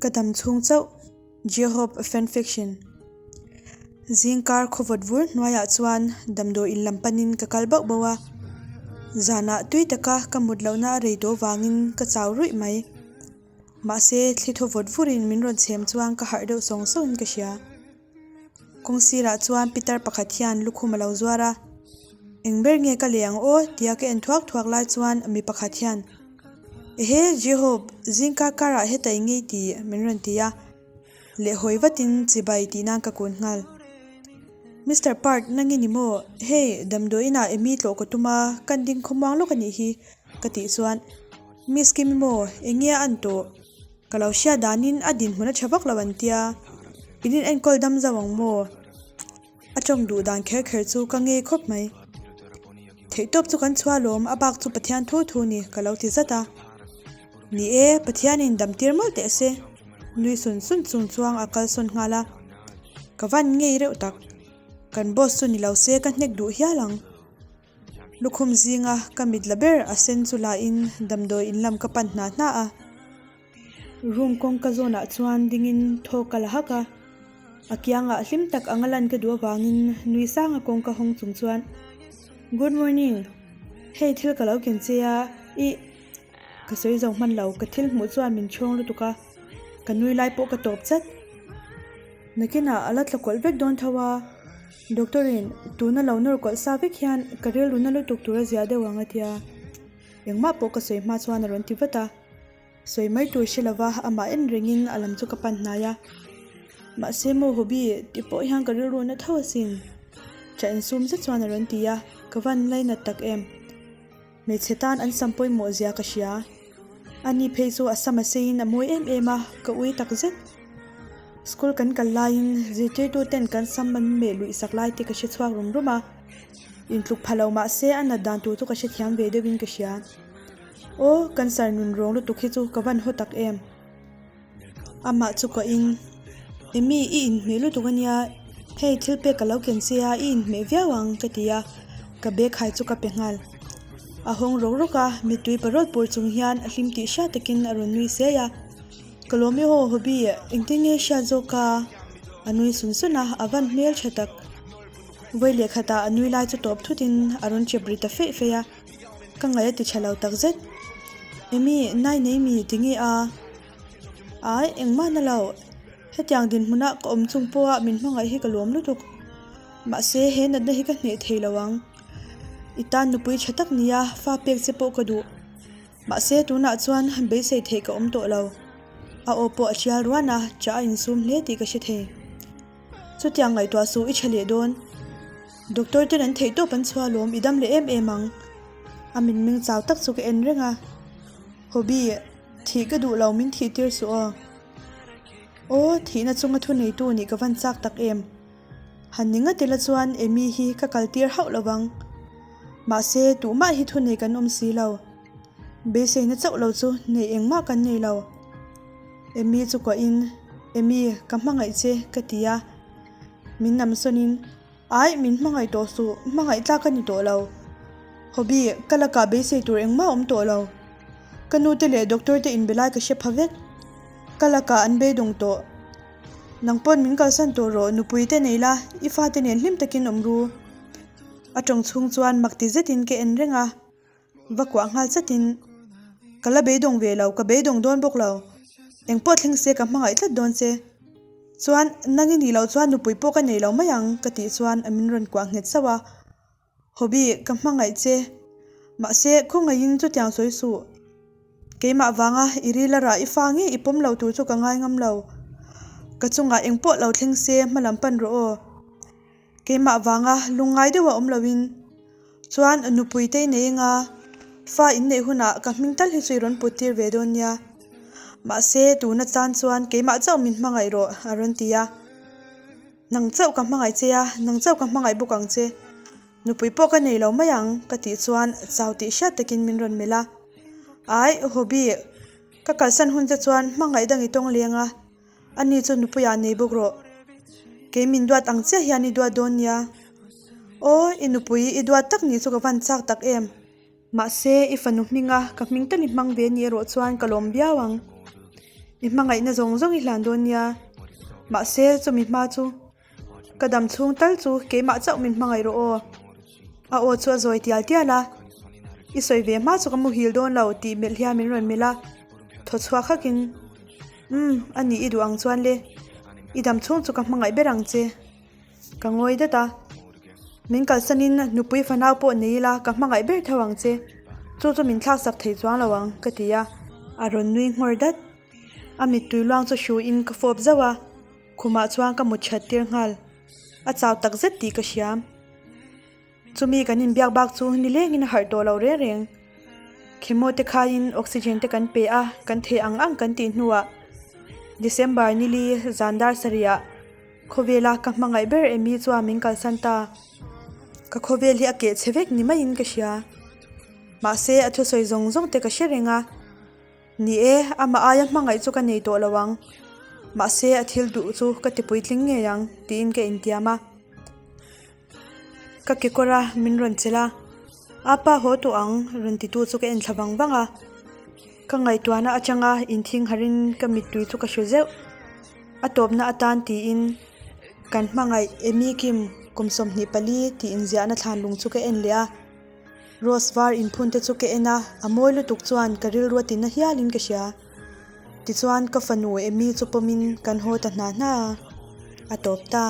Ka dam chhung chauh J-Hope fanfiction Zingkar khawvawt vur hnuaiah chuan damdawi in lam panin ka kal bauh bauh a, zanah tui taka ka mut lohna a rei tawh vangin ka chau ruih mai. Mahse thli thaw vawt vurin min rawn chhem chuan ka harh deuh sawng sawngin ka hria. Kawng sirah chuan pitar pakhat hian lukhum a lo zuar a, Eng ber nge ka leh ang aw? tia ka en thuak thuak lai chuan mi pakhat hian, Ehe, J-Hope, zingkar karah heta i ngei tih min rawn ti a, lehhawi vatin chibai tih nan ka kun nghal. Mister Park, nang i ni maw? Hei, damdawiinah Amy tlawh ka tum a, kan ding khawmuang lawk a nih hi, ka tih chuan, Miss Kimi maw, eng nge a an tawh? Ka lo hriat danin a dinhmun a tha vak lo an tia, in in enkawl dam zauh ang maw? A tawng duh dan kher kher chu ka ngei khawp mai. Theihtawp chu kan chhuah lawm, a bak chu Pathian thu thu ni ka lo ti zat a. Ni e, Pathianin dam tir mawlh teh se. Nui sun sun chung chuang a kalsawn nghal a. Ka van ngei reuh tak. Kan boss chu ni lo se ka hnek duh hial ang. Lukhum zinga ka mit la ber a sen chu lahin damdawi in lam ka pan hna hna a. Room kawngka zawnah chuan dingin thaw ka la hak a, a kiangah hlim tak anga lan ka duh avangin nui sanga kawngka hawng chung chuan Good morning, hei thil ka lo ken che a, ih ka sawi zo hman lo ka thil hmuh chuan min chhawng lutuk a, ka nui lai pawh ka tawp chat. Nakinah a la tla kawlh vek dawn tho a, Doctor in tuna lo nawr kawlh sa vek hian ka rilru na lutuk tur a zia deuh ang a tia. Engmah pawh ka sawi hma chuan a rawn ti vat a. Sawi mai tur hre lova amah en rengin a lam chu ka pan hnai a. Mahse maw Hobby ti pawh hian ka rilru na tho asin. Tha insum zet chuan a rawn ti a, ka van lainat tak em. Hmeichhe tan an sam pawimawh zia ka hria. Ani phei chu a sam a seiin a mawi em em a, ka ui tak zet. School kan kal laiin zirtirtu ten kan sam an meh luih sak lai te ka hre chhuak rum rum a. Intluk pha lo mah se a nat dan tur chu ka hrethiam ve deuhin ka hria. Aw, cancer nun rawng lutuk hi chu ka van haw tak em. Amah chu ka in, Amy i inhmeh lutuk ania, hei thil pek ka lo ken che a, i inhmeh viau ang ka ti a, ka bag hai chu ka pe nghal. A hawng rawk rawk a, mittui parawt pur chung hian a hlim tih hriat takin a rawn nui sei a, Ka lawm i haw hobby, engtin nge hriat zawk ka? A nui sun sun a, a van hmel tha tak. Vawi leh khatah a nui lai chu tawp thutin a rawn chep ri ta feih feih a. Ka ngaih a ti tha lo tak zet. Amy, nai nei mi ti nge a? Ai, engmah na lo. Hetiang dinhmunah ka awm chung pawha min hmangaih hi ka lawm lutuk. Mahse, he natna hi ka hneh thei lo ang. I tan nupui tha tak nia, fa pek che pawh ka duh. Mahse, tunah chuan beisei theih ka awm tawh lo. A aw pawh a tial ruan a, chah a insum hle tih ka hre thei. Chutiang ngaihtuah suh i tha leh dawn. Doctor ten an theih tawp an chhuah alawm i dam leh em em ang. A mitmeng chau tak chu ka en reng a. Hobby, thih ka duh lo min thih tir suh aw. Aw, thihna chunga thu neitu nih ka van chak tak em. Han ni ngat ila chuan Amy hi ka kal tir hauh lo vang. Mahse, tuhmah hi thu nei kan awm si lo. Beiseina chauh lo chu neih engmah kan nei lo. Amy chu kuahin, Amy, ka hmangaih che, ka ti a. Min nam sawnin, Ai, min hmangaih tawh suh, hmangaih tlak a ni tawh lo. Hobby, ka lakah beisei tur engmah a awm tawh lo. Ka nute leh doctor te inbe lai ka hre pha vek. Ka lakah an beidawng tawh. Nang pawn min kalsan tawh rawh, nupui te nei la, i fate nen hlim takin awm ru. A tawng chhung chuan mak ti zetin ka en reng a. Va kuah nghal chatin, Ka la beidawng ve lo, ka beidawng dawn bawk lo. Engpawh thleng se ka hmangaih tlat dawn che. Chuan, nang i nih loh chuan nupui pawh ka nei lo mai ang, ka tih chuan min rawn kuah nghet sauh a. Hobby, ka hmangaih che. Mahse, khawngaihin chutiang sawi suh. Keimah vanga i ril a rah i fa nge i pawm lo tur chu ka ngai ngam lo. Ka chungah engpawh lo thleng se hmalam pan rawh aw. Keimah vanga lungngai deuh a awm loin chuan nupui te i nei anga fa in neih hunah ka hming tal hi chu i rawn put tir ve dawn nia. Mahse tuna tan chuan keimah chauh min hmangaih rawh a rawn ti a. Nang chauh ka hmangaih che a, nang chauh ka hmangaih bawk ang che. Nupui pawh ka nei lo mai ang ka tih chuan chau tih hriat takin min rawn melh a. Ai, Hobby, ka kalsan hun te chuan hmangaih dang i tawng leng a. Ani chu nupuiah nei bawk rawh. Kei min duat ang chiah hian i duat dawn nia. Aw, i nupui i duat tak nih chu ka van chak tak em. Mahse, i fanu hminga ka hming tal i hmang ve ni erawh chuan ka lawm viau ang. I hmangaihna zawng zawng i hlan dawn nia. Mahse, chumi hma chu ka dam chhung tal chu keimah chauh min hmangaih rawh aw. A aw chu a zawi tial tial a, I sawi ve hma chu ka muhil dawn lo tih melh hian min rawn melh a, thaw chhuak hakin, Umm, a nih i duh ang chuan le, i dam chhung chu ka hmangaih ber ang che. Ka ngawi dat a, Min kalsanin nupui fanau pawh nei ila ka hmangaih ber tho ang che, chu chu min thlaksak thei chuang lo ang, ka ti a. A rawn nui nghawr dat. A mittui luang chu hruiin ka fawp zauh a, khumah chuan ka mut that tir nghal. A chau tak zet tih ka hria. Chumi kan inbiak bak chu nilengin a harh tawh lo reng reng. Chemo te khaiin oxygen te kan pe a, kan thei ang ang kan tih hnuah December nili zan dar sarihah khawvela ka hmangaih ber Amy chuan min kalsan ta. Ka khawvel hi a keh chhe vek ni maiin ka hria. Mahse a thusawi zawng zawng te ka hre reng a. Ni e, amah aia hmangaih chu ka nei tawh lo ang. Mahse a thil duh chu ka ti puitling ngei ang tiin ka intiam a. Ka kekawr a, min rawn chelh a. Apa haw tawh ang, rawn titu chu ka en thla vang vang a. Ka ngaihtuahna atanga inthing harin ka mittui chu ka hru zeuh. A tawpna atan tiin kan hmangaih Amy Kim kum 24 tih inziahna thlan lung chu ka en leh a. Rose var inphun te chu ka en a, a mawi lutuk chuan ka rilru a tina hialin ka hria. Tichuan ka fanu Amy chu pawmin kan haw ta hna hna a, a tawp ta.